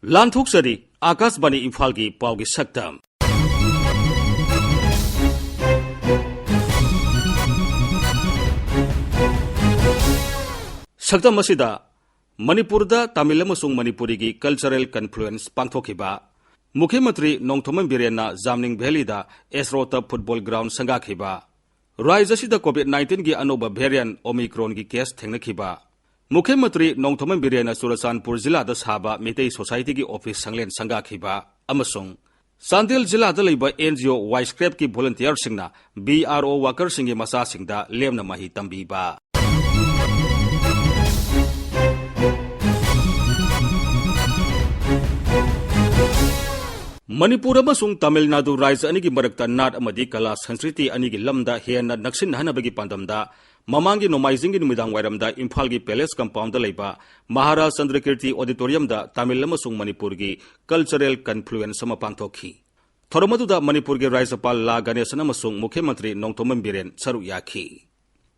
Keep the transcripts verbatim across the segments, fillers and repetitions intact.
ꯂꯥꯟꯊꯣꯛꯆꯔꯤ ꯑꯥꯀꯥꯁꯕꯥꯅꯤ ꯏꯝꯐꯥꯜꯒꯤ ꯄꯥꯎꯒꯤ ꯁꯛꯇꯝ꯫ ꯁꯛꯇꯝ ꯑꯁꯤꯗ ꯃꯅꯤꯄꯨꯔꯗ ꯇꯥꯃꯤꯜ ꯑꯃꯁꯨꯡ ꯃꯅꯤꯄꯨꯔꯤꯒꯤ cultural confluence ꯄꯥꯡꯊꯣꯛꯈꯤꯕ, ꯃꯨꯈ꯭ꯌ ꯃꯟꯇ꯭ꯔꯤ ꯅꯣꯡꯊꯣꯝꯕꯝ ꯕꯤꯔꯦꯟꯅ ꯖꯥꯝꯅꯤꯡ ꯚꯦꯂꯤꯗ ꯑꯦꯁꯔꯣꯇ football ground ꯁꯪꯒꯥꯈꯤꯕ, ꯔꯥꯖ꯭ꯌ ꯑꯁꯤꯗ COVID nineteenꯒꯤ ꯑꯅꯧꯕ variant Omicronꯒꯤ case ꯊꯦꯡꯅꯈꯤꯕ, ꯃꯨꯈ꯭ꯌ ꯃꯟꯇ꯭ꯔꯤ ꯅꯣꯡꯊꯣꯝꯕꯝ ꯕꯤꯔꯦꯟꯅ ꯆꯨꯔꯆꯥꯟꯄꯨꯔ ꯖꯤꯂꯥꯗ ꯁꯥꯕ ꯃꯤꯇꯩ societyꯒꯤ office ꯁꯪꯂꯦꯟ ꯁꯪꯒꯥꯈꯤꯕ ꯑꯃꯁꯨꯡ ꯆꯥꯟꯗꯦꯜ ꯖꯤꯂꯥꯗ ꯂꯩꯕ NGO ꯋꯥꯏꯁꯀ꯭ꯔꯦꯞꯀꯤ volunteerꯁꯤꯡꯅ BRO workerꯁꯤꯡꯒꯤ ꯃꯆꯥꯁꯤꯡꯗ ꯂꯦꯝꯅ ꯃꯍꯩ ꯇꯝꯕꯤꯕ꯫ ꯃꯅꯤꯄꯨꯔ ꯑꯃꯁꯨꯡ ꯇꯥꯃꯤꯜ ꯅꯥꯗꯨ ꯔꯥꯖ꯭ꯌ ꯑꯅꯤꯒꯤ ꯃꯔꯛꯇ ꯅꯥꯠ ꯑꯃꯗꯤ ꯀꯂꯥ ꯁꯪꯁꯀ꯭ꯔꯤꯇꯤ ꯑꯅꯤꯒꯤ ꯂꯝꯗ ꯍꯦꯟꯅ ꯅꯛꯁꯤꯟꯅꯍꯟꯅꯕꯒꯤ ꯄꯥꯟꯗꯝꯗ ꯃꯃꯥꯡꯒꯤ ꯅꯣꯡꯃꯥꯏꯖꯤꯡꯒꯤ ꯅꯨꯃꯤꯗꯥꯡ ꯋꯥꯏꯔꯝꯗ ꯏꯝꯐꯥꯜꯒꯤ Palace compoundꯗ ꯂꯩꯕ ꯃꯍꯥꯔꯥꯖ ꯆꯟꯗ꯭ꯔꯀꯤꯔꯇꯤ Auditoriumꯗ ꯇꯥꯃꯤꯜ ꯑꯃꯁꯨꯡ ꯃꯅꯤꯄꯨꯔꯒꯤ cultural confluence ꯑꯃ ꯄꯥꯡꯊꯣꯛꯈꯤ꯫ ꯊꯧꯔꯝ ꯑꯗꯨꯗ ꯃꯅꯤꯄꯨꯔꯒꯤ ꯔꯥꯖ꯭ꯌꯄꯥꯜ ꯂꯥ ꯒꯅꯦꯁꯟ ꯑꯃꯁꯨꯡ ꯃꯨꯈ꯭ꯌ ꯃꯟꯇ꯭ꯔꯤ ꯅꯣꯡꯊꯣꯝꯕꯝ ꯕꯤꯔꯦꯟ ꯁꯔꯨꯛ ꯌꯥꯈꯤ꯫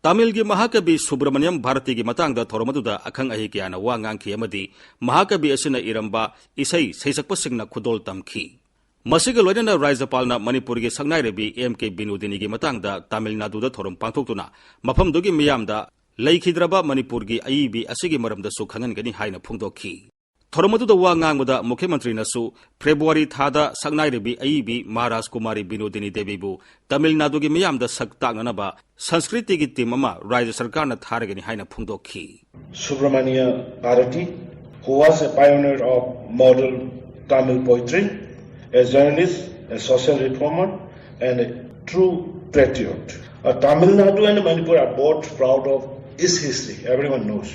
ꯇꯥꯃꯤꯜꯒꯤ ꯃꯍꯥꯀꯕꯤ ꯁꯨꯕ꯭ꯔꯃꯅꯤꯌꯝ ꯚꯥꯔꯇꯤꯒꯤ ꯃꯇꯥꯡꯗ ꯊꯧꯔꯝ ꯑꯗꯨꯗ ꯑꯈꯪ ꯑꯍꯩ ꯀꯌꯥꯅ ꯋꯥ ꯉꯥꯡꯈꯤ ꯑꯃꯗꯤ ꯃꯍꯥꯀꯕꯤ ꯑꯁꯤꯅ ꯏꯔꯝꯕ ꯏꯁꯩ ꯁꯩꯁꯛꯄꯁꯤꯡꯅ ꯈꯨꯗꯣꯜ ꯇꯝꯈꯤ꯫ ꯃꯁꯤꯒ ꯂꯣꯏꯅꯅ ꯔꯥꯖ꯭ꯌꯄꯥꯜꯅ ꯃꯅꯤꯄꯨꯔꯒꯤ ꯁꯛꯅꯥꯏꯔꯕꯤ M K ꯕꯤꯅꯣꯗꯤꯅꯤꯒꯤ ꯃꯇꯥꯡꯗ ꯇꯥꯃꯤꯜ ꯅꯥꯗꯨꯗ ꯊꯧꯔꯝ ꯄꯥꯡꯊꯣꯛꯇꯨꯅ ꯃꯐꯝꯗꯨꯒꯤ ꯃꯤꯌꯥꯝꯗ ꯂꯩꯈꯤꯗ꯭ꯔꯕ ꯃꯅꯤꯄꯨꯔꯒꯤ ꯑꯏꯕꯤ ꯑꯁꯤꯒꯤ ꯃꯔꯝꯗꯁꯨ ꯈꯪꯍꯟꯒꯅꯤ ꯍꯥꯏꯅ ꯐꯣꯡꯗꯣꯛꯈꯤ꯫ ꯊꯧꯔꯝ ꯑꯗꯨꯗ ꯋꯥ ꯉꯥꯡꯕꯗ ꯃꯨꯈ꯭ꯌ ꯃꯟꯇ꯭ꯔꯤꯅꯁꯨ ꯐꯦꯕ꯭ꯔꯨꯋꯥꯔꯤ ꯊꯥꯗ ꯁꯛꯅꯥꯏꯔꯕꯤ ꯑꯏꯕꯤ ꯃꯍꯥꯔꯥꯖ ꯀꯨꯃꯥꯔꯤ ꯕꯤꯅꯣꯗꯤꯅꯤ ꯗꯦꯕꯤꯕꯨ ꯇꯥꯃꯤꯜ ꯅꯥꯗꯨꯒꯤ ꯃꯤꯌꯥꯝꯗ ꯁꯛ ꯇꯥꯛꯅꯅꯕ ꯁꯪꯁꯀ꯭ꯔꯤꯇꯤꯒꯤ team ꯑꯃ ꯔꯥꯖ꯭ꯌ ꯁꯔꯀꯥꯔꯅ ꯊꯥꯔꯒꯅꯤ ꯍꯥꯏꯅ ꯐꯣꯡꯗꯣꯛꯈꯤ꯫ Subramaniya Bharati, who was a pioneer of modern Tamil poetry, a journalist, a social reformer, and a true patriot. Uh, Tamil Nadu and Manipur are both proud of its history, everyone knows.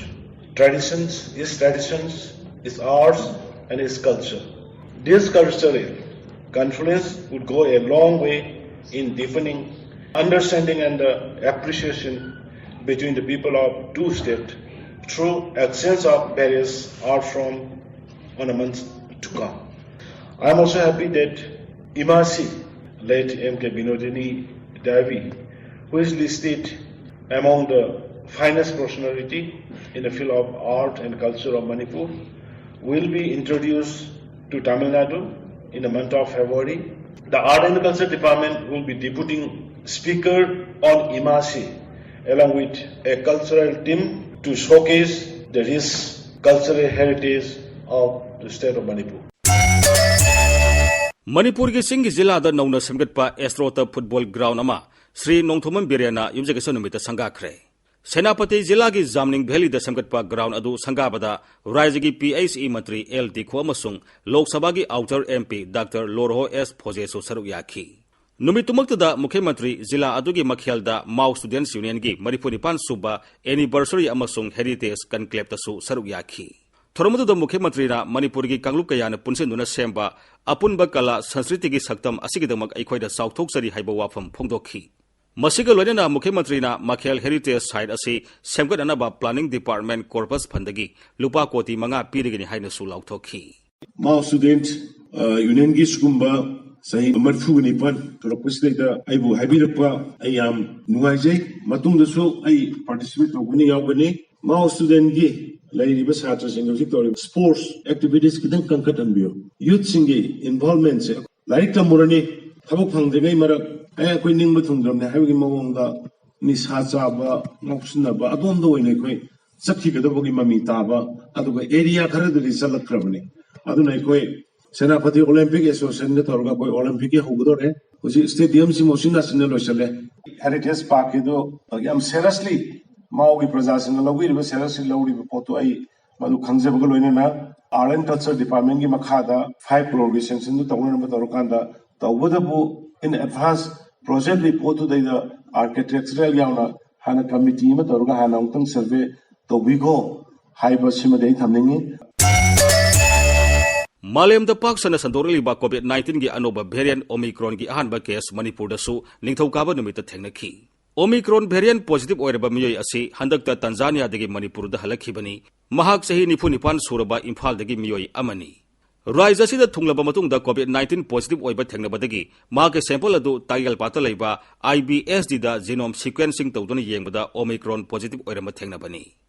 Traditions, its traditions, its arts, and its culture. This cultural confluence would go a long way in deepening understanding and uh, appreciation between the people of two states through exchange of various art form on a month to come. I am also happy that Imasi, late M K Binodini Devi, who is listed among the finest personality in the field of art and culture of Manipur, will be introduced to Tamil Nadu in the month of February. The Art and Culture Department will be deputing speaker on Imasi, along with a cultural team, to showcase the rich cultural heritage of the state of Manipur. ꯃꯅꯤꯄꯨꯔꯒꯤ ꯆꯤꯡꯒꯤ ꯖꯤꯂꯥꯗ ꯅꯧꯅ ꯁꯦꯝꯒꯠꯄ ꯑꯦꯁꯇ꯭ꯔꯣꯇ football ground ꯑꯃ ꯁ꯭ꯔꯤ ꯅꯣꯡꯊꯣꯝꯕꯝ ꯕꯤꯔꯦꯟꯅ ꯌꯨꯝꯖꯀꯩꯁ ꯅꯨꯃꯤꯠꯇ ꯁꯪꯒꯥꯈ꯭ꯔꯦ꯫ ꯁꯦꯅꯥꯄꯇꯤ ꯖꯤꯂꯥꯒꯤ ꯖꯥꯝꯅꯤꯡ valid ꯁꯦꯝꯒꯠꯄ ground ꯑꯗꯨ ꯁꯪꯒꯥꯕꯗ ꯔꯥꯏꯖꯒꯤ ꯄꯤ ꯑꯩꯆ ꯏ ꯃꯟꯇ꯭ꯔꯤ ꯑꯦꯜ ꯗꯤꯈꯣ ꯑꯃꯁꯨꯡ ꯂꯣꯛ ꯁꯚꯥꯒꯤ ꯑꯥꯎꯇꯔ ꯑꯦꯝ ꯄꯤ ꯗꯥꯛꯇꯔ ꯂꯣꯔꯍꯣ ꯑꯦꯁ ꯐꯣꯖꯦꯁꯨ ꯁꯔꯨꯛ ꯌꯥꯈꯤ꯫ ꯅꯨꯃꯤꯠꯇꯨꯃꯛꯇꯗ ꯃꯨꯈ꯭ꯌ ꯃꯟꯇ꯭ꯔꯤ ꯖꯤꯂꯥ ꯑꯗꯨꯒꯤ ꯃꯈꯦꯜꯗ ꯃꯥꯎ ꯁ꯭ꯇꯨꯗꯦꯟꯠꯁ ꯌꯨꯅꯤꯌꯟꯒꯤ ꯃꯔꯤꯐꯨ ꯅꯤꯄꯥꯟ ꯁꯨꯕ ꯑꯦꯅꯤꯚꯔꯁꯔꯤ ꯑꯃꯁꯨꯡ ꯍꯦꯔꯤꯇꯦꯖ ꯀꯟꯀ꯭ꯂꯦꯕꯇꯁꯨ ꯁꯔꯨꯛ ꯌꯥꯈꯤ꯫ ꯊꯧꯔꯝ ꯑꯗꯨꯗ ꯃꯨꯈ꯭ꯌ ꯃꯟꯇ꯭ꯔꯤꯅ ꯃꯅꯤꯄꯨꯔꯒꯤ ꯀꯥꯡꯂꯨꯞ ꯀꯌꯥꯅ ꯄꯨꯟꯁꯤꯟꯗꯨꯅ ꯁꯦꯝꯕ ꯑꯄꯨꯟꯕ ꯀꯂꯥ ꯁꯪꯁꯀ꯭ꯔꯤꯇꯤꯒꯤ ꯁꯛꯇꯝ ꯑꯁꯤꯒꯤꯗꯃꯛ ꯑꯩꯈꯣꯏꯗ ꯆꯥꯎꯊꯣꯛꯆꯔꯤ ꯍꯥꯏꯕ ꯋꯥꯐꯝ ꯐꯣꯡꯗꯣꯛꯈꯤ꯫ ꯃꯁꯤꯒ ꯂꯣꯏꯅꯅ ꯃꯨꯈ꯭ꯌ ꯃꯟꯇ꯭ꯔꯤꯅ ꯃꯈꯦꯜ ꯍꯦꯔꯤꯇꯦꯖ ꯁꯥꯏꯠ ꯑꯁꯤ ꯁꯦꯝꯒꯠꯅꯅꯕ ꯄ꯭ꯂꯥꯅꯤꯡ ꯗꯤꯄꯥꯔꯠꯃꯦꯟꯠ ꯀꯣꯔꯄꯁ ꯐꯟꯗꯒꯤ ꯂꯨꯄꯥ ꯀꯣꯇꯤ ꯃꯉꯥ ꯄꯤꯔꯒꯅꯤ ꯍꯥꯏꯅꯁꯨ ꯂꯥꯎꯊꯣꯛꯈꯤ꯫ ꯃꯥꯎ ꯁ꯭ꯇꯨꯗꯦꯟꯠ ꯌꯨꯅꯤꯌꯟꯒꯤ ꯁꯤꯒꯨꯝꯕ ꯆꯍꯤ ꯃꯔꯤꯐꯨꯒ ꯅꯤꯄꯥꯟ ꯊꯣꯛꯂꯛꯄꯁꯤꯗꯩꯗ ꯑꯩꯕꯨ ꯍꯥꯏꯕꯤꯔꯛꯄ ꯑꯩ ꯌꯥꯝ ꯅꯨꯡꯉꯥꯏꯖꯩ꯫ ꯃꯇꯨꯡꯗꯁꯨ ꯑꯩ ꯄꯥꯔꯇꯤꯁꯤꯄꯦꯠ ꯇꯧꯒꯅꯤ, ꯌꯥꯎꯒꯅꯤ꯫ ꯃꯥꯎ ꯁ꯭ꯇꯨꯗꯦꯟꯠꯀꯤ ꯂꯩꯔꯤꯕ ꯁꯥꯇ꯭ꯔꯁꯤꯡ ꯍꯧꯖꯤꯛ ꯇꯧꯔꯤꯕ ꯁ꯭ꯄꯣꯔꯠꯁ ꯑꯦꯛꯇꯤꯚꯤꯇꯤꯁ ꯈꯤꯇꯪ ꯀꯟꯈꯠꯍꯟꯕꯤꯌꯨ꯫ ꯌꯨꯠꯁꯤꯡꯒꯤ ꯏꯟꯚꯣꯜꯕꯃꯦꯟꯠꯁꯦ, ꯂꯥꯏꯔꯤꯛ ꯇꯝꯃꯨꯔꯅꯤ, ꯊꯕꯛ ꯐꯪꯗ꯭ꯔꯤꯉꯩ ꯃꯔꯛ ꯑꯦ ꯑꯩꯈꯣꯏ ꯅꯤꯡꯕ ꯊꯨꯡꯗ꯭ꯔꯕꯅꯦ ꯍꯥꯏꯕꯒꯤ ꯃꯑꯣꯡꯗ ꯅꯤꯁꯥ ꯆꯥꯕ, ꯉꯥꯎꯁꯤꯟꯅꯕ, ꯑꯗꯣꯝꯗ ꯑꯣꯏꯅ ꯑꯩꯈꯣꯏ ꯆꯠꯈꯤꯒꯗꯕꯒꯤ ꯃꯃꯤ ꯇꯥꯕ, ꯑꯗꯨꯒ ꯑꯦꯔꯤꯌꯥ ꯈꯔꯗꯗꯤ ꯆꯠꯂꯛꯈ꯭ꯔꯕꯅꯤ꯫ ꯑꯗꯨꯅ ꯑꯩꯈꯣꯏ ꯁꯦꯅꯥꯄꯇꯤ ꯑꯣꯂꯦꯝꯄꯤꯛ ꯑꯦꯁꯣꯁꯤꯌꯦꯁꯟꯒ ꯇꯧꯔꯒ ꯑꯩꯈꯣꯏ ꯑꯣꯂꯦꯝꯄꯤꯛꯀꯤ ꯍꯧꯒꯗꯧꯔꯦ꯫ ꯍꯧꯖꯤꯛ ꯁ꯭ꯇꯦꯗꯤꯌꯝꯁꯤꯃ ꯎꯆꯤꯟ ꯅꯥꯆꯤꯟꯅ ꯂꯣꯏꯁꯤꯜꯂꯦ꯫ ꯍꯦꯔꯤꯇꯦꯖ ꯄꯥꯔꯛꯀꯤꯗꯣ ꯌꯥꯝ ꯁꯦꯔꯁꯂꯤ ꯃꯥꯎꯒꯤ ꯄ꯭ꯔꯖꯥꯁꯤꯡꯅ ꯂꯧꯕꯤꯔꯤꯕ ꯁꯦꯔꯁꯂꯤ ꯂꯧꯔꯤꯕ ꯄꯣꯠꯇꯣ ꯑꯩ ꯃꯗꯨ ꯈꯪꯖꯕꯒ ꯂꯣꯏꯅꯅ ꯑꯥꯔꯠ ꯑꯦꯟ ꯀꯜꯆꯔ ꯗꯤꯄꯥꯔꯠꯃꯦꯟꯒꯤ ꯃꯈꯥꯗ ꯐꯥꯏꯚ ꯀ꯭ꯔꯣꯔꯒꯤ ꯁꯦꯡꯁꯟꯗꯨ ꯇꯧꯅꯅꯕ ꯇꯧꯔꯀꯥꯟꯗ ꯇꯧꯕꯗꯕꯨ in advance project reportꯇꯨꯗꯩꯗ architectural ꯌꯥꯎꯅ ꯍꯥꯟꯅ ꯀꯃꯤꯇꯤ ꯑꯃ ꯇꯧꯔꯒ ꯍꯥꯟꯅ ꯑꯃꯨꯛꯇꯪ ꯁꯔꯚꯦ ꯇꯧꯕꯤꯈꯣ ꯍꯥꯏꯕ ꯁꯤꯃꯗꯤ ꯑꯩ ꯊꯝꯅꯤꯡꯉꯤ꯫ ꯃꯥꯂꯦꯝꯗ ꯄꯥꯛ ꯁꯟꯅ ꯁꯟꯗꯣꯔꯛꯂꯤꯕ ꯀꯣꯚꯤꯗ ꯅꯥꯏꯟꯇꯤꯟꯒꯤ ꯑꯅꯧꯕ ꯚꯦꯔꯤꯌꯟ ꯑꯣꯃꯤꯀ꯭ꯔꯣꯟꯒꯤ ꯑꯍꯥꯟꯕ ꯀꯦꯁ ꯃꯅꯤꯄꯨꯔꯗꯁꯨ ꯅꯤꯡꯊꯧꯀꯥꯕ ꯅꯨꯃꯤꯠꯇ ꯊꯦꯡꯅꯈꯤ꯫ ꯑꯣꯃꯤꯀ꯭ꯔꯣꯟ ꯚꯦꯔꯤꯌꯟ ꯄꯣꯖꯤꯇꯤꯚ ꯑꯣꯏꯔꯕ ꯃꯤꯑꯣꯏ ꯑꯁꯤ ꯍꯟꯗꯛꯇ ꯇꯟꯖꯥꯅꯤꯌꯥꯗꯒꯤ ꯃꯅꯤꯄꯨꯔꯗ ꯍꯜꯂꯛꯈꯤꯕꯅꯤ꯫ ꯃꯍꯥꯛ ꯆꯍꯤ ꯅꯤꯐꯨ ꯅꯤꯄꯥꯟ ꯁꯨꯔꯕ ꯏꯝꯐꯥꯜꯗꯒꯤ ꯃꯤꯑꯣꯏ ꯑꯃꯅꯤ꯫ ꯔꯥꯏꯖ꯭ꯌ ꯑꯁꯤꯗ ꯊꯨꯡꯂꯕ ꯃꯇꯨꯡꯗ ꯀꯣꯚꯤꯗ ꯅꯥꯏꯟꯇꯤꯟ ꯄꯣꯖꯤꯇꯤꯚ ꯑꯣꯏꯕ ꯊꯦꯡꯅꯕꯗꯒꯤ ꯃꯍꯥꯛꯀꯤ ꯁꯦꯝꯄꯜ ꯑꯗꯨ ꯇꯥꯏꯒꯜꯄꯥꯠꯇ ꯂꯩꯕ ꯑꯥꯏ ꯕꯤ ꯑꯦꯁ ꯗꯤꯗ ꯖꯤꯅꯣꯝ ꯁꯤꯀ꯭ꯋꯦꯟꯁꯤꯡ ꯇꯧꯗꯨꯅ ꯌꯦꯡꯕꯗ ꯑꯣꯃꯤꯀ꯭ꯔꯣꯟ ꯄꯣꯖꯤꯇꯤꯚ ꯑꯣꯏꯔꯝꯕ ꯊꯦꯡꯅꯕꯅꯤ꯫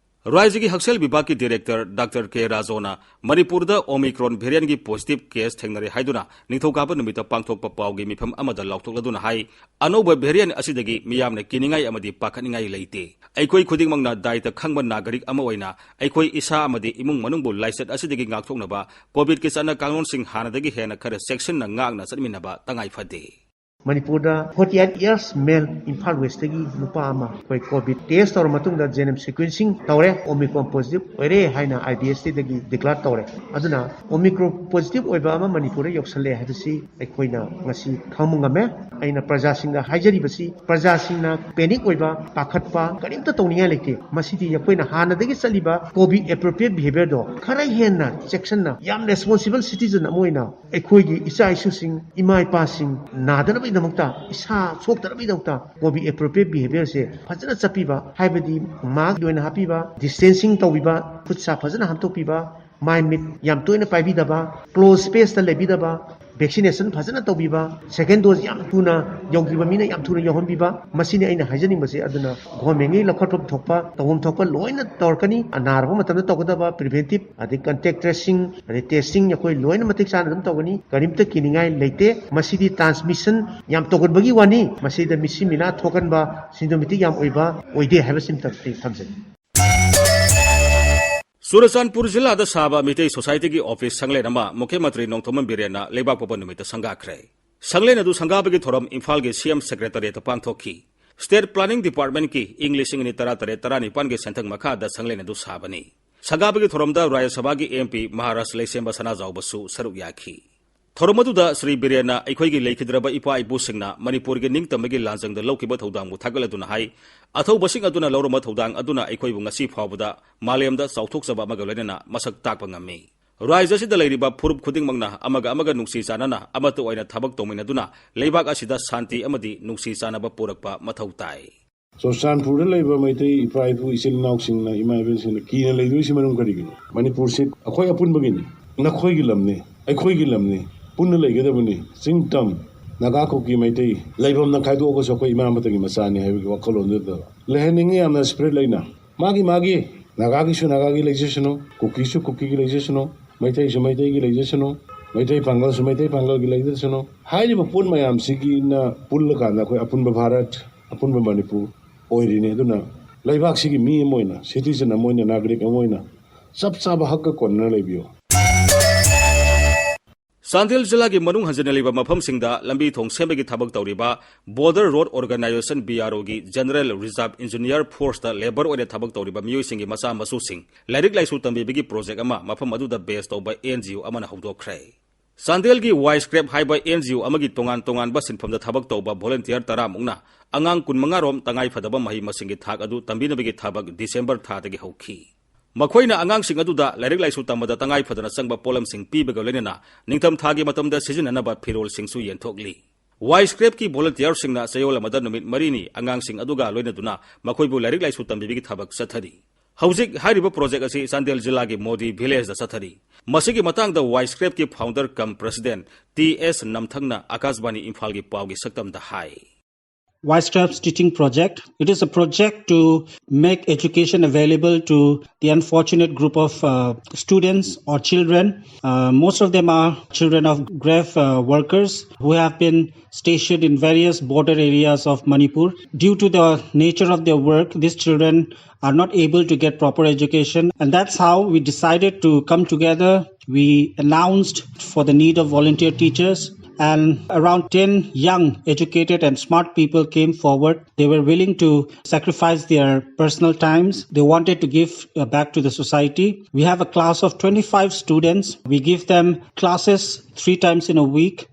ꯔꯥꯏꯖ꯭ꯌꯒꯤ ꯍꯛꯁꯦꯜ ꯕꯤꯚꯥꯒꯀꯤ ꯗꯤꯔꯦꯛꯇꯔ ꯗꯥꯛꯇꯔ ꯀꯦ ꯔꯥꯖꯣꯅ ꯃꯅꯤꯄꯨꯔꯗ ꯑꯣꯃꯤꯀ꯭ꯔꯣꯟ ꯚꯦꯔꯤꯌꯟꯒꯤ ꯄꯣꯖꯤꯇꯤꯚ ꯀꯦꯁ ꯊꯦꯡꯅꯔꯦ ꯍꯥꯏꯗꯨꯅ ꯅꯤꯡꯊꯧꯀꯥꯕ ꯅꯨꯃꯤꯠꯇ ꯄꯥꯡꯊꯣꯛꯄ ꯄꯥꯎꯒꯤ ꯃꯤꯐꯝ ꯑꯃꯗ ꯂꯥꯎꯊꯣꯛꯂꯗꯨꯅ ꯍꯥꯏ, ꯑꯅꯧꯕ ꯚꯦꯔꯤꯌꯟ ꯑꯁꯤꯗꯒꯤ ꯃꯤꯌꯥꯝꯅ ꯀꯤꯅꯤꯡꯉꯥꯏ ꯑꯃꯗꯤ ꯄꯥꯈꯠꯅꯤꯡꯉꯥꯏ ꯂꯩꯇꯦ꯫ ꯑꯩꯈꯣꯏ ꯈꯨꯗꯤꯡꯃꯛꯅ ꯗꯥꯏꯇ ꯈꯪꯕ ꯅꯥꯒꯔꯤꯛ ꯑꯃ ꯑꯣꯏꯅ ꯑꯩꯈꯣꯏ ꯏꯁꯥ ꯑꯃꯗꯤ ꯏꯃꯨꯡ ꯃꯅꯨꯡꯕꯨ ꯂꯥꯏꯆꯠ ꯑꯁꯤꯗꯒꯤ ꯉꯥꯛꯊꯣꯛꯅꯕ ꯀꯣꯚꯤꯗꯀꯤ ꯆꯠꯅ ꯀꯥꯡꯂꯣꯟꯁꯤꯡ ꯍꯥꯟꯅꯗꯒꯤ ꯍꯦꯟꯅ ꯈꯔ ꯆꯦꯛꯁꯤꯟꯅ ꯉꯥꯛꯅ ꯆꯠꯃꯤꯟꯅꯕ ꯇꯉꯥꯏ ꯐꯗꯦ꯫ ꯃꯅꯤꯄꯨꯔꯗ forty eight years male Imphal ꯋꯦꯁꯇꯒꯤ ꯅꯨꯄꯥ ꯑꯃ ꯑꯩꯈꯣꯏ ꯀꯣꯚꯤꯗ ꯇꯦꯁ ꯇꯧꯔ ꯃꯇꯨꯡꯗ G N M sequencing ꯇꯧꯔꯦ, ꯑꯣꯃꯤꯀ꯭ꯔꯣꯟ ꯄꯣꯖꯤꯇꯤꯚ ꯑꯣꯏꯔꯦ ꯍꯥꯏꯅ I B S T ꯗꯒꯤ ꯗꯤꯀ꯭ꯂꯦꯌꯔ ꯇꯧꯔꯦ꯫ ꯑꯗꯨꯅ ꯑꯣꯃꯤꯀ꯭ꯔꯣꯟ ꯄꯣꯖꯤꯇꯤꯚ ꯑꯣꯏꯕ ꯑꯃ ꯃꯅꯤꯄꯨꯔꯗ ꯌꯧꯁꯜꯂꯦ ꯍꯥꯏꯕꯁꯤ ꯑꯩꯈꯣꯏꯅ ꯉꯁꯤ ꯈꯪꯕ ꯉꯝꯃꯦ꯫ ꯑꯩꯅ ꯄ꯭ꯔꯖꯥꯁꯤꯡꯗ ꯍꯥꯏꯖꯔꯤꯕꯁꯤ, ꯄ꯭ꯔꯖꯥꯁꯤꯡꯅ ꯄꯦꯅꯤꯛ ꯑꯣꯏꯕ, ꯄꯥꯈꯠꯄ ꯀꯔꯤꯝꯇ ꯇꯧꯅꯤꯡꯉꯥꯏ ꯂꯩꯇꯦ꯫ ꯃꯁꯤꯗꯤ ꯑꯩꯈꯣꯏꯅ ꯍꯥꯟꯅꯗꯒꯤ ꯆꯠꯂꯤꯕ ꯀꯣꯚꯤꯗ ꯑꯦꯄ꯭ꯔꯣꯄ꯭ꯔꯤꯌꯦꯠ ꯕꯤꯍꯦꯕꯤꯌꯔꯗꯣ ꯈꯔ ꯍꯦꯟꯅ ꯆꯦꯛꯁꯤꯟꯅ, ꯌꯥꯝ ꯔꯦꯁꯄꯣꯟꯁꯤꯕꯜ ꯁꯤꯇꯤꯖꯟ ꯑꯃ ꯑꯣꯏꯅ ꯑꯩꯈꯣꯏꯒꯤ ꯏꯆꯥ ꯏꯁꯨꯁꯤꯡ, ꯏꯃꯥ ꯏꯄꯥꯁꯤꯡ ꯅꯥꯗꯅꯕꯒꯤꯗꯃꯛꯇ, ꯏꯁꯥ ꯁꯣꯛꯇꯅꯕꯒꯤꯗꯃꯛꯇ ꯀꯣꯚꯤꯗ ꯑꯦꯄ꯭ꯔꯣꯄ꯭ꯔꯤꯌꯦꯠ ꯕꯤꯍꯦꯕꯤꯌꯔꯁꯦ ꯐꯖꯅ ꯆꯠꯄꯤꯕ, ꯍꯥꯏꯕꯗꯤ ꯃꯥꯁꯛ ꯂꯣꯏꯅ ꯍꯥꯞꯄꯤꯕ, ꯗꯤꯁꯇꯦꯟꯁꯤꯡ ꯇꯧꯕꯤꯕ, ꯈꯨꯠ ꯁꯥ ꯐꯖꯅ ꯍꯥꯝꯗꯣꯛꯄꯤꯕ, ꯃꯥꯏ ꯃꯤꯠ ꯌꯥꯝ ꯇꯣꯏꯅ ꯄꯥꯏꯕꯤꯗꯕ, ꯀ꯭ꯂꯣꯖ ꯁ꯭ꯄꯦꯁꯇ ꯂꯩꯕꯤꯗꯕ, ꯚꯦꯛꯁꯤꯅꯦꯁꯟ ꯐꯖꯅ ꯇꯧꯕꯤꯕ, ꯁꯦꯀꯦꯟ ꯗꯣꯁ ꯌꯥꯝ ꯊꯨꯅ ꯌꯧꯈꯤꯕ ꯃꯤꯅ ꯌꯥꯝ ꯊꯨꯅ ꯌꯧꯍꯟꯕꯤꯕ, ꯃꯁꯤꯅꯤ ꯑꯩꯅ ꯍꯥꯏꯖꯅꯤꯡꯕꯁꯦ꯫ ꯑꯗꯨꯅ ꯒꯣꯔꯃꯦꯟꯒꯤ ꯂꯧꯈꯠꯐꯝ ꯊꯣꯛꯄ, ꯇꯧꯐꯝ ꯊꯣꯛꯄ ꯂꯣꯏꯅ ꯇꯧꯔꯛꯀꯅꯤ꯫ ꯑꯅꯥꯔꯕ ꯃꯇꯝꯗ ꯇꯧꯒꯗꯕ ꯄ꯭ꯔꯤꯚꯦꯟꯇꯤꯞ, ꯑꯗꯩ ꯀꯟꯇꯦꯛ ꯇ꯭ꯔꯦꯁꯤꯡ, ꯑꯗꯩ ꯇꯦꯁꯇꯤꯡ ꯑꯩꯈꯣꯏ ꯂꯣꯏꯅ ꯃꯇꯤꯛ ꯆꯥꯅ ꯑꯗꯨꯝ ꯇꯧꯒꯅꯤ꯫ ꯀꯔꯤꯝꯇ ꯀꯤꯅꯤꯡꯉꯥꯏ ꯂꯩꯇꯦ꯫ ꯃꯁꯤꯗꯤ ꯇ꯭ꯔꯥꯟꯁꯃꯤꯁꯟ ꯌꯥꯝ ꯇꯧꯒꯟꯕꯒꯤ ꯋꯥꯅꯤ꯫ ꯃꯁꯤꯗ ꯃꯤꯁꯤ ꯃꯤꯅꯥ ꯊꯣꯛꯍꯟꯕ, ꯁꯤꯝꯇꯣꯃꯦꯇꯤꯛ ꯌꯥꯝ ꯑꯣꯏꯕ ꯑꯣꯏꯗꯦ ꯍꯥꯏꯕꯁꯤꯃꯇꯪ ꯑꯩ ꯊꯝꯖꯒꯦ꯫ ꯆꯨꯔꯆꯥꯟꯄꯨꯔ ꯖꯤꯂꯥꯗ ꯁꯥꯕ ꯃꯤꯇꯩ ꯁꯣꯁꯥꯏꯇꯤꯒꯤ ꯑꯣꯐꯤꯁ ꯁꯪꯂꯦꯟ ꯑꯃ ꯃꯨꯈ꯭ꯌ ꯃꯟꯇ꯭ꯔꯤ ꯅꯣꯡꯊꯣꯝꯕꯝ ꯕꯤꯔꯦꯟꯅ ꯂꯩꯕꯥꯛ ꯄꯣꯛꯄ ꯅꯨꯃꯤꯠꯇ ꯁꯪꯒꯥꯈ꯭ꯔꯦ꯫ ꯁꯪꯂꯦꯟ ꯑꯗꯨ ꯁꯪꯒꯥꯕꯒꯤ ꯊꯧꯔꯝ ꯏꯝꯐꯥꯜꯒꯤ C M ꯁꯦꯀ꯭ꯔꯦꯇꯔꯤꯌꯦꯠꯇ ꯄꯥꯡꯊꯣꯛꯈꯤ꯫ ꯁ꯭ꯇꯦꯠ ꯄ꯭ꯂꯥꯅꯤꯡ ꯗꯤꯄꯥꯔꯠꯃꯦꯟꯠꯀꯤ ꯏꯪ ꯂꯤꯁꯤꯡ ꯑꯅꯤ ꯇꯔꯥ ꯇꯔꯦꯠ ꯇꯔꯥꯅꯤꯄꯥꯟꯒꯤ ꯁꯦꯟꯊꯪ ꯃꯈꯥꯗ ꯁꯪꯂꯦꯟ ꯑꯗꯨ ꯁꯥꯕꯅꯤ꯫ ꯁꯪꯒꯥꯕꯒꯤ ꯊꯧꯔꯝꯗ ꯔꯥꯖ꯭ꯌ ꯁꯚꯥꯒꯤ M P ꯃꯍꯥꯔꯥꯖ ꯂꯩꯁꯦꯝꯕ ꯁꯅꯥꯖꯥꯎꯕꯁꯨ ꯁꯔꯨꯛ ꯌꯥꯈꯤ꯫ ꯊꯧꯔꯝ ꯑꯗꯨꯗ ꯁ꯭ꯔꯤ ꯕꯤꯔꯦꯟꯅ ꯑꯩꯈꯣꯏꯒꯤ ꯂꯩꯈꯤꯗ꯭ꯔꯕ ꯏꯄꯥ ꯏꯄꯨꯁꯤꯡꯅ ꯃꯅꯤꯄꯨꯔꯒꯤ ꯅꯤꯡꯇꯝꯕꯒꯤ ꯂꯥꯟꯖꯪꯗ ꯂꯧꯈꯤꯕ ꯊꯧꯗꯥꯡꯕꯨ ꯊꯥꯒꯠꯂꯗꯨꯅ ꯍꯥꯏ, ꯑꯊꯧꯕꯁꯤꯡ ꯑꯗꯨꯅ ꯂꯧꯔꯝꯕ ꯊꯧꯗꯥꯡ ꯑꯗꯨꯅ ꯑꯩꯈꯣꯏꯕꯨ ꯉꯁꯤ ꯐꯥꯎꯕꯗ ꯃꯥꯂꯦꯝꯗ ꯆꯥꯎꯊꯣꯛꯆꯕ ꯑꯃꯒ ꯂꯣꯏꯅꯅ ꯃꯁꯛ ꯇꯥꯛꯄ ꯉꯝꯃꯤ꯫ ꯔꯥꯖ꯭ꯌ ꯑꯁꯤꯗ ꯂꯩꯔꯤꯕ ꯐꯨꯔꯨꯞ ꯈꯨꯗꯤꯡꯃꯛꯅ ꯑꯃꯒ ꯑꯃꯒ ꯅꯨꯡꯁꯤ ꯆꯥꯟꯅꯅ ꯑꯃꯠꯇ ꯑꯣꯏꯅ ꯊꯕꯛ ꯇꯧꯃꯤꯟꯅꯗꯨꯅ ꯂꯩꯕꯥꯛ ꯑꯁꯤꯗ ꯁꯥꯟꯇꯤ ꯑꯃꯗꯤ ꯅꯨꯡꯁꯤ ꯆꯥꯟꯅꯕ ꯄꯨꯔꯛꯄ ꯃꯊꯧ ꯇꯥꯏ꯫ ꯆꯨꯔꯆꯥꯟꯄꯨꯔꯗ ꯂꯩꯕ ꯃꯩꯇꯩ ꯏꯄꯥ ꯏꯄꯨ ꯏꯆꯤꯜ ꯏꯅꯥꯎꯁꯤꯡꯅ, ꯏꯃꯥ ꯏꯕꯦꯜꯁꯤꯡꯅ ꯀꯤꯅ ꯂꯩꯗꯣꯏꯁꯤ ꯃꯔꯝ ꯀꯔꯤꯒꯤꯅꯣ? ꯃꯅꯤꯄꯨꯔꯁꯤ ꯑꯩꯈꯣꯏ ꯑꯄꯨꯟꯕꯒꯤꯅꯤ, ꯅꯈꯣꯏꯒꯤ ꯂꯝꯅꯤ, ꯑꯩꯈꯣꯏꯒꯤ ꯂꯝꯅꯤ, ꯄꯨꯟꯅ ꯂꯩꯒꯗꯕꯅꯤ꯫ ꯆꯤꯡ ꯇꯝ, ꯅꯥꯒꯥ ꯀꯨꯀꯤ ꯃꯩꯇꯩ ꯂꯩꯐꯝꯅ ꯈꯥꯏꯗꯣꯛꯑꯒꯁꯨ ꯑꯩꯈꯣꯏ ꯏꯃꯥ ꯑꯃꯠꯇꯒꯤ ꯃꯆꯥꯅꯤ ꯍꯥꯏꯕꯒꯤ ꯋꯥꯈꯜꯂꯣꯟꯗꯨꯗ ꯂꯩꯍꯟꯅꯤꯡꯉꯤ꯫ ꯌꯥꯝꯅ ꯁ꯭ꯄꯤꯔꯤꯠ ꯂꯩꯅ ꯃꯥꯒꯤ ꯃꯥꯒꯤ ꯅꯥꯒꯥꯒꯤꯁꯨ ꯅꯥꯒꯥꯒꯤ ꯂꯩꯖꯁꯅꯨ, ꯀꯨꯀꯤꯁꯨ ꯀꯨꯀꯤꯒꯤ ꯂꯩꯖꯁꯅꯨ, ꯃꯩꯇꯩꯁꯨ ꯃꯩꯇꯩꯒꯤ ꯂꯩꯖꯁꯅꯨ, ꯃꯩꯇꯩ ꯄꯥꯡꯒꯜꯁꯨ ꯃꯩꯇꯩ ꯄꯥꯡꯒꯜꯒꯤ ꯂꯩꯖꯁꯅꯨ꯫ ꯍꯥꯏꯔꯤꯕ ꯄꯣꯠ ꯃꯌꯥꯝꯁꯤꯒꯤꯅ ꯄꯨꯜꯂꯀꯥꯟꯗ ꯑꯩꯈꯣꯏ ꯑꯄꯨꯟꯕ ꯚꯥꯔꯠ, ꯑꯄꯨꯟꯕ ꯃꯅꯤꯄꯨꯔ ꯑꯣꯏꯔꯤꯅꯤ꯫ ꯑꯗꯨꯅ ꯂꯩꯕꯥꯛꯁꯤꯒꯤ ꯃꯤ ꯑꯃ ꯑꯣꯏꯅ, citizen ꯑꯃ ꯑꯣꯏꯅ, ꯅꯥꯒꯔꯤꯛ ꯑꯃ ꯑꯣꯏꯅ ꯆꯞ ꯆꯥꯕ ꯍꯛꯀ ꯀꯣꯟꯅꯅ ꯂꯩꯕꯤꯌꯨ꯫ ꯆꯥꯟꯗꯦꯜ ꯖꯤꯂꯥꯒꯤ ꯃꯅꯨꯡ ꯍꯟꯖꯤꯟꯅ ꯂꯩꯕ ꯃꯐꯝꯁꯤꯡꯗ ꯂꯝꯕꯤ ꯊꯣꯡ ꯁꯦꯝꯕꯒꯤ ꯊꯕꯛ ꯇꯧꯔꯤꯕ Border Road Organisation, B R O, ꯒꯤ General Reserve Engineer Force ꯇ labour ꯑꯣꯏꯅ ꯊꯕꯛ ꯇꯧꯔꯤꯕ ꯃꯤꯑꯣꯏꯁꯤꯡꯒꯤ ꯃꯆꯥ ꯃꯁꯨꯁꯤꯡ ꯂꯥꯏꯔꯤꯛ ꯂꯥꯏꯁꯨ ꯇꯝꯕꯤꯕꯒꯤ project ꯑꯃ ꯃꯐꯝ ꯑꯗꯨꯗ base ꯇꯧꯕ N G O ꯑꯃꯅ ꯍꯧꯗꯣꯛꯈ꯭ꯔꯦ꯫ ꯆꯥꯟꯗꯦꯜꯒꯤ Y Scrap ꯍꯥꯏꯕ N G O ꯑꯃꯒꯤ ꯇꯣꯉꯥꯟ ꯇꯣꯉꯥꯟꯕ ꯁꯤꯟꯐꯝꯗ ꯊꯕꯛ ꯇꯧꯕ volunteer ꯇꯔꯥꯃꯨꯛꯅ ꯑꯉꯥꯡ ꯀꯨꯟꯃꯉꯥ ꯔꯣꯝ ꯇꯉꯥꯏ ꯐꯗꯕ ꯃꯍꯩ ꯃꯁꯤꯡꯒꯤ ꯊꯥꯛ ꯑꯗꯨ ꯇꯝꯕꯤꯅꯕꯒꯤ ꯊꯕꯛ December ꯊꯥꯗꯒꯤ ꯍꯧꯈꯤ꯫ ꯃꯈꯣꯏꯅ ꯑꯉꯥꯡꯁꯤꯡ ꯑꯗꯨꯗ ꯂꯥꯏꯔꯤꯛ ꯂꯥꯏꯁꯨ ꯇꯝꯕꯗ ꯇꯉꯥꯏ ꯐꯗꯅ ꯆꯪꯕ ꯄꯣꯠꯂꯝꯁꯤꯡ ꯄꯤꯕꯒ ꯂꯣꯏꯅꯅ ꯅꯤꯡꯊꯝ ꯊꯥꯒꯤ ꯃꯇꯝꯗ ꯁꯤꯖꯤꯟꯅꯅꯕ ꯐꯤꯔꯣꯜꯁꯤꯡꯁꯨ ꯌꯦꯟꯊꯣꯛꯂꯤ꯫ Y Scrap ꯀꯤ volunteer ꯁꯤꯡꯅ ꯆꯌꯣꯜ ꯑꯃꯗ ꯅꯨꯃꯤꯠ ꯃꯔꯤꯅꯤ ꯑꯉꯥꯡꯁꯤꯡ ꯑꯗꯨꯒ ꯂꯣꯏꯅꯗꯨꯅ ꯃꯈꯣꯏꯕꯨ ꯂꯥꯏꯔꯤꯛ ꯂꯥꯏꯁꯨ ꯇꯝꯕꯤꯕꯒꯤ ꯊꯕꯛ ꯆꯠꯊꯔꯤ꯫ ꯍꯧꯖꯤꯛ ꯍꯥꯏꯔꯤꯕ project ꯑꯁꯤ ꯆꯥꯟꯗꯦꯜ ꯖꯤꯂꯥꯒꯤ ꯃꯣꯗꯤ Village ꯗ ꯆꯠꯊꯔꯤ꯫ ꯃꯁꯤꯒꯤ ꯃꯇꯥꯡꯗ Y Scrap ꯀꯤ founder cum president T S ꯅꯝꯊꯪꯅ ꯑꯥꯀꯥꯁꯕꯥꯅꯤ ꯏꯝꯐꯥꯜꯒꯤ ꯄꯥꯎꯒꯤ ꯁꯛꯇꯝꯗ ꯍꯥꯏ꯫ Y Scrap's teaching project. It is a project to make education available to the unfortunate group of uh, students or children. Uh, most of them are children of grave uh, workers who have been stationed in various border areas of Manipur. Due to the nature of their work, these children are not able to get proper education, and that's how we decided to come together. We announced for the need of volunteer teachers, and around ten young, educated, and smart people came forward. They were willing to sacrifice their personal times. They wanted to give uh, back to the society. We have a class of twenty-five students. We give them classes three times in a week.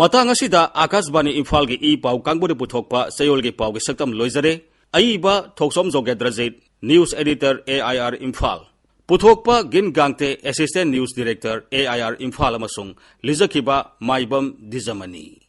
ꯃꯇꯥꯡ ꯑꯁꯤꯗ ꯑꯥꯀꯥꯁꯕꯥꯅꯤ ꯏꯝꯐꯥꯜꯒꯤ E ꯄꯥꯎ ꯀꯥꯡꯕꯨꯅ ꯄꯨꯊꯣꯛꯄ ꯆꯌꯣꯜꯒꯤ ꯄꯥꯎꯒꯤ ꯁꯛꯇꯝ ꯂꯣꯏꯖꯔꯦ꯫ ꯑꯏꯕ ꯊꯣꯛꯆꯣꯝ ꯖꯣꯒꯦꯟꯗ꯭ꯔꯖꯤꯠ, news editor, A I R Imphal. ꯄꯨꯊꯣꯛꯄ ꯒꯤꯟ ꯒꯥꯡꯇꯦ, assistant news director, A I R Imphal ꯑꯃꯁꯨꯡ ꯂꯤꯖꯈꯤꯕ ꯃꯥꯏꯕꯝ ꯗꯤꯖꯃꯅꯤ꯫